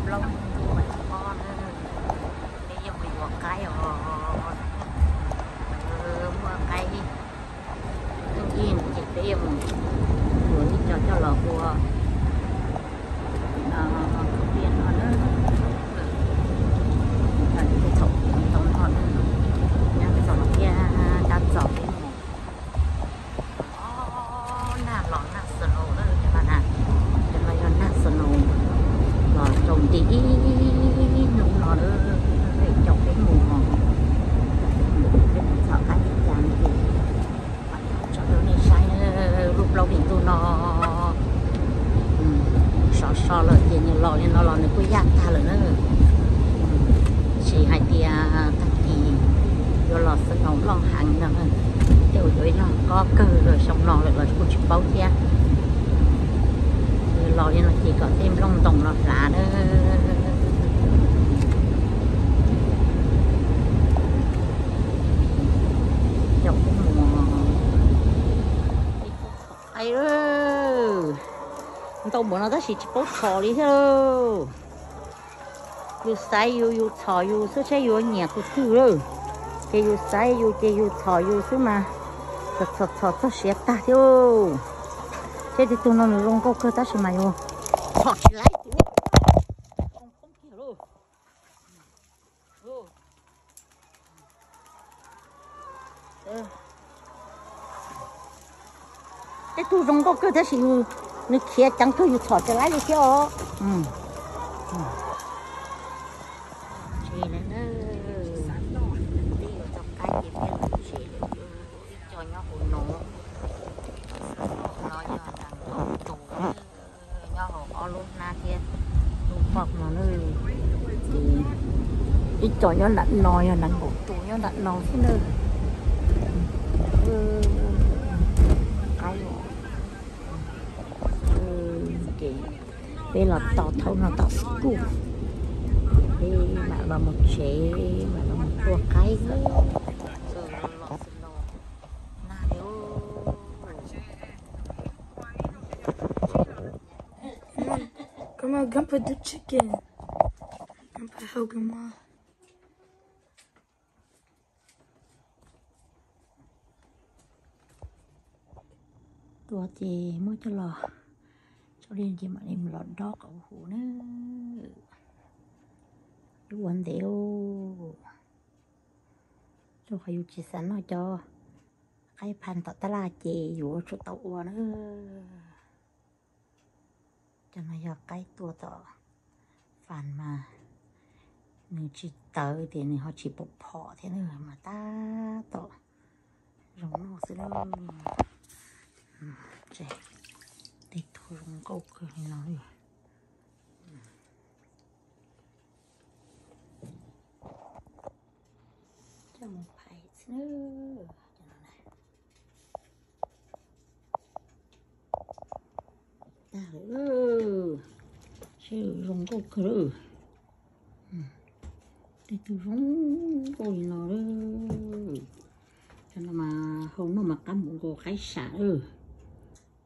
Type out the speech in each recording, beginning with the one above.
Plaub ntu mas tsis pob na, peb yuav mus yuav qaib os. Muaj qaib ib ces peb yuav mus yuav ib co coj los ua khau piaj no na. Thaum tau no na, nyab txom thiab dab txom peb mus. Nag los nag snow na, cov no yog nag snow los rau nti ib hnub no lawm, caum peb mus, caum peb mus, peb mus txhom qaib li cas ces tso rau nej saib na. Lub plaub hlis ntuj no sov so lawm ces nws los li no los nws kuj yaj tag lawm na. Tab sis hais tias tag kis yuav los snow loj heev no, tej uas yuav ib log kob kawg xyoo no lawm los kuj tsis paub thiab. Los li no ces kom tej nplooj ntoos los hlav na. Caum peb mus. Ntau npaum no tab sis tsis paub txhom li thiab. Yus xaiv yus, yus txhom yus xwb saib yus nyiam tus twg lawm. Ces yus xaiv yus ces yus txhom yus xwb mas txhom txhom txog siav tag thiab. Seb tej tug no nws zoo nkauj kawg tab sis mas yus txhom tsis laib tus. Tej tug zoo nkauj kawg tab sis nws khiav ceev kawg yus txhom tsis laib li thiab os. Ib co nyob hauv no, no yog tus, nyob hauv ob lub hnab thiab lub poj no na. Ces ib co nyob nram no yog nees nkaum tus nyob nram no xwb na. Qaib, ces peb los tau thaum no tom school, peb mam los mus tsev, mam los mus tua qaib. Los los nag li. Come on, come put the chicken. Come put Hogan one. Tua ces muab coj los tso li ces mam li los dob kom huv na. Yuav ua ntev, rau qhov yus tsis xav noj cov qaib phaj tom tab laj ces yuav tsum tau ua na. Cov no yog qaib tua tom fas mas nws tsis tawv ces nws ho tsis pom phom thiab na, mas tab tom zoo noj xwb na. Tej tug zoo nkauj kawg li no. Coj mus phais xwb na. Tag lawm, seb zoo nkauj kawg lawm. Tej tug zoo nkauj li no lawm. Cov no mas hau noj mas qab mus nkaus qaib sam lawm.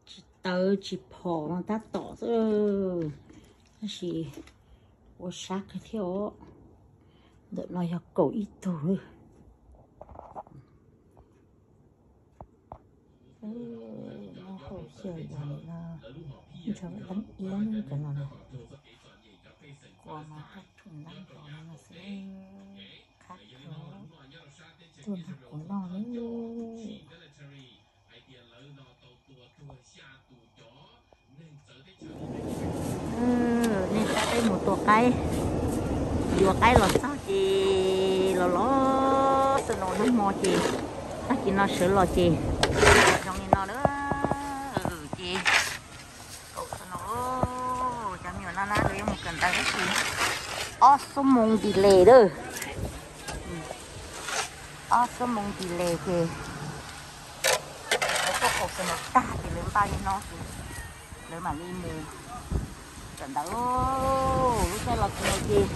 Tsis tawv tsis phom no tab tom xwb, tab sis ua sab kawg thiab os. Ntawm no yog kaum ib tug lawm. Nyob hauv xyaw yog nim no ntshav dab iab cov no na. Kua mas haj rhum ntab nrov no xwb, qab kawg, tuaj nrog kuv noj nawb. Nej saib peb mus tua qaib, yuav qaib los txog ces los los snow nag hmo ces tag kis no sawv los ces zoo li no na. Ces kaum snow, cov me nyuam no na lawv yuav mus kawm ntawv tab sis ob xuab moos delay lawm. Ob xuab moos delay ces lawv tuaj kaum snow tag ces lawv npaj li no ces lawv mam li mus kawm ntawv. Lub caij los snow ces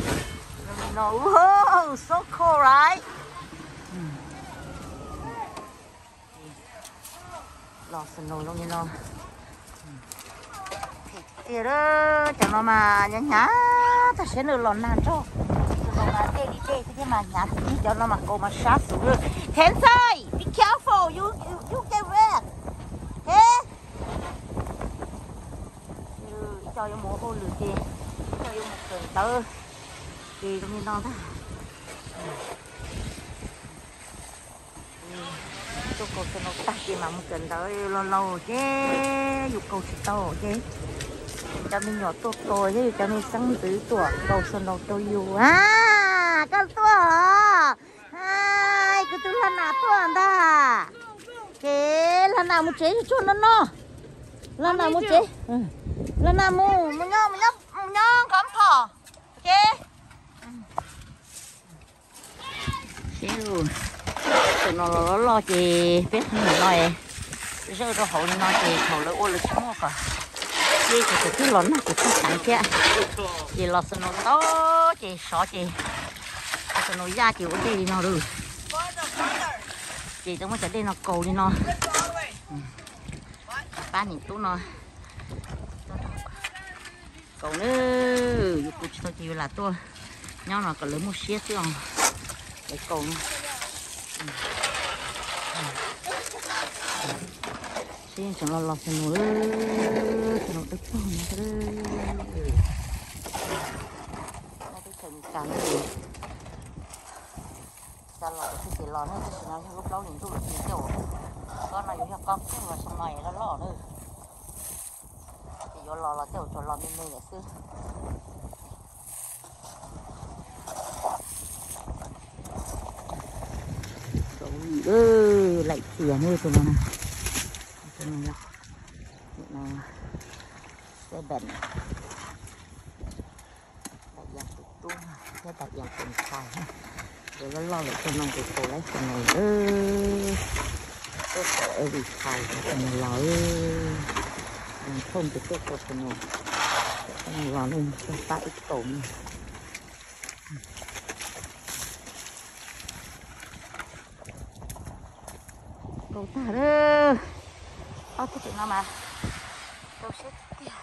zoo li no, wow, so cold, right? Los snow zoo li no. Phem tiag, cov no mas hnyav hnyav Tag siab nws los nag nrog. Tus no mas dej li dej thiab mas hnyav xwb, cov no mas kaus mas sab xwb. Tensai, be careful, you, you, you get wet. Ib co yuav mus hauj lwm ces, ib co yuav mus kawm ntawv ces zoo li no ntag. Tuaj kaus snow tag ces mam mus kawm ntawv, laus laus ces yus kaus tsis tau ces cov me nyuam tuaj kaus thiab yus cov me xeeb ntxwv tuaj kaus snow rau yus. A, koj tuaj os. Kuv tus Hla Nam tuaj ntag. Ces Hla Nam mus tsev tsuag no no. Hla Nam mus tsev. Hla Nam mus, mus nyob, mus nyob, mus nyob nkawd phom. Ces tam no los loj loj ces peb qhov no zawj rau hauv li no ces thaum lawv ua lawv tsis muaj kom, ces thaum twg los nag ces txog tsev thiab. Ces los snow tau ces sov ces, snow yaj ces ua dej li no lawm. Ces tau muab cov dej no kaus li no. Pab niam tub no kaus na, yus kaus tsis tau ces yus lam tuaj nyob no kom lawv muaj siab xwb os. Lawv kaus no. Seb tseem los los snow, snow dawb paug no. Teb chaws Amelikas no ces cov los txog ces los na, tab sis no yog lub plaub hlis ntuj lawm ces tej zaum kob no yuav yog kob kawg los xyoo no es loj loj na. Ces yuav los los tej zaum tsuas los me me lawm xwb. Kaus vim laim txias ne tus no na. Tus no yog, tus no, seven. Dais Ias tus tub thiab Dais Ias tus ntxhais, nkawd loj loj lawm, tus no nkawd kaus laib tus no lawm. Tuaj kaus every time tus no los, thooj ces tuaj kaus tus no, tus no los ne, tuaj pab wb kaus no. Kaus tag lawm. Ob tug pem no mas rau siab tiag tiag.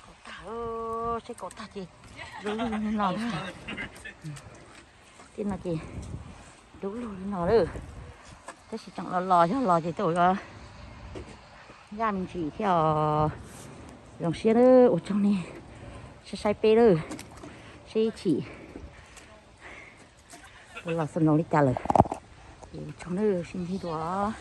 Kaus tag, seb kaus tag ces dub lug li no. Tej no ces dub lug li no lawm. Tab sis tseem los los, yog los ces tej zaum yuav yaj me ntsis thiab os. Zoo siab lawm, ua tsaug nej saib saib peb lawm. Seb ib chim los snow li cas lawm. Ua tsaug nej sib ntsib dua.